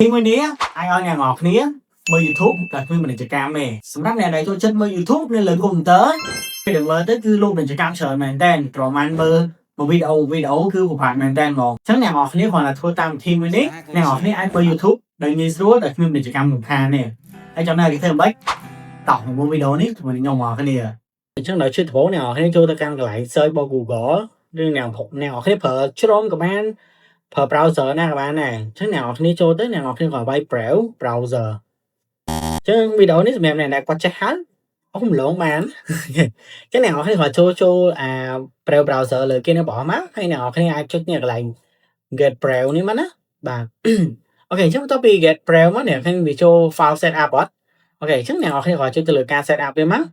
ទីមួយនេះអាចឲ្យអ្នកនរគ្នាមើល YouTube តែគ្មានពាណិជ្ជកម្មទេសម្រាប់អ្នកដែលចូលចិត្តមើល YouTube នៅលើកុំព្យូទ័រពេលដែលមើលទៅគឺលោកពាណិជ្ជកម្មច្រើនមែនតើប្រហែលមើលមួយវីដេអូវីដេអូគឺពិបាកមែនតើហ្មងអញ្ចឹងអ្នកនរគ្នាគ្រាន់តែធ្វើតាមវិធីមួយនេះអ្នកនរគ្នាអាចមើល YouTube ដោយងាយស្រួលតែគ្មានពាណិជ្ជកម្មរំខានទេហើយចំណែកគេធ្វើម៉េចតោះមកមើលវីដេអូនេះជាមួយនឹងខ្ញុំមកគ្នាអញ្ចឹងដល់ជាដំបូងអ្នកនរគ្នាចូលទៅកាន់កន្លែង search របស់ Google ឬអ្នកនរគ្នាប្រើ Chrome ក៏បានប្រើ browser ណាក៏បានដែរអញ្ចឹងអ្នកនរគ្នាចូលទៅអ្នកនរគ្នាក៏វាយ Brave browser អញ្ចឹងវីដេអូនេះសម្រាប់អ្នកដែលគាត់ចេះហើយអស់ម្លងបានអញ្ចឹងអ្នកនរគ្នាគាត់ចូលអា Brave browser លើគេនៅបោះមកហើយអ្នកនរគ្នាអាចចុចនេះកន្លែង get Brave នេះមកណាបាទ OK អញ្ចឹងបន្ទាប់ពី get Brave មកអ្នកឃើញវាចូល file set up អត់ OK អញ្ចឹងអ្នកនរគ្នាគាត់ចុចទៅលើការ set up វាមក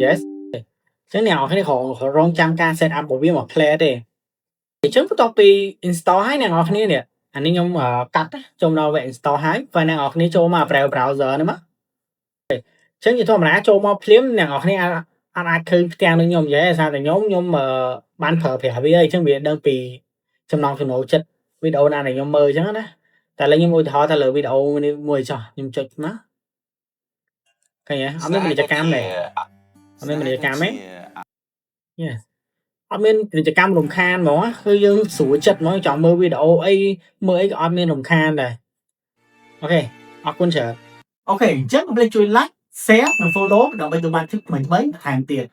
yes អញ្ចឹងអ្នកនរគ្នាគ្រាន់រងចាំការ set up របស់វាមក play ទេអញ្ចឹងបន្ទាប់ពី install ហើយអ្នកនរគ្នានេះអានេះខ្ញុំកាត់ចូលដល់វគ្គ install ហើយបើអ្នកនរគ្នាចូលមក Brave browser នេះមកអញ្ចឹងជាធម្មតាចូលមកភ្លាមអ្នកនរគ្នាអត់អាចឃើញផ្ទាំងនឹងខ្ញុំនិយាយដោយសារតែខ្ញុំបានប្រើប្រាស់វាហើយអញ្ចឹងវាដឹងពីចំណង់ចំណូលចិត្តវីដេអូណាដែលខ្ញុំមើលអញ្ចឹងណាតែឥឡូវខ្ញុំឧទាហរណ៍ថាលើវីដេអូនេះមួយចុះខ្ញុំចុចមកឃើញទេអត់មានពាណិជ្ជកម្មទេអត់មានពាណិជ្ជកម្មទេ Yes អត់មានពាណិជ្ជកម្មរំខានហ្មងគឺយើងស្រួលចិត្តហ្មងចង់មើលវីដេអូអីមើលអីក៏អត់មានរំខានដែរ OK អរគុណច្រើន OK អញ្ចឹងកុំភ្លេចជួយ like, share និង follow ដើម្បីទទួលបាន tip ថ្មីៗបន្ថែមទៀត។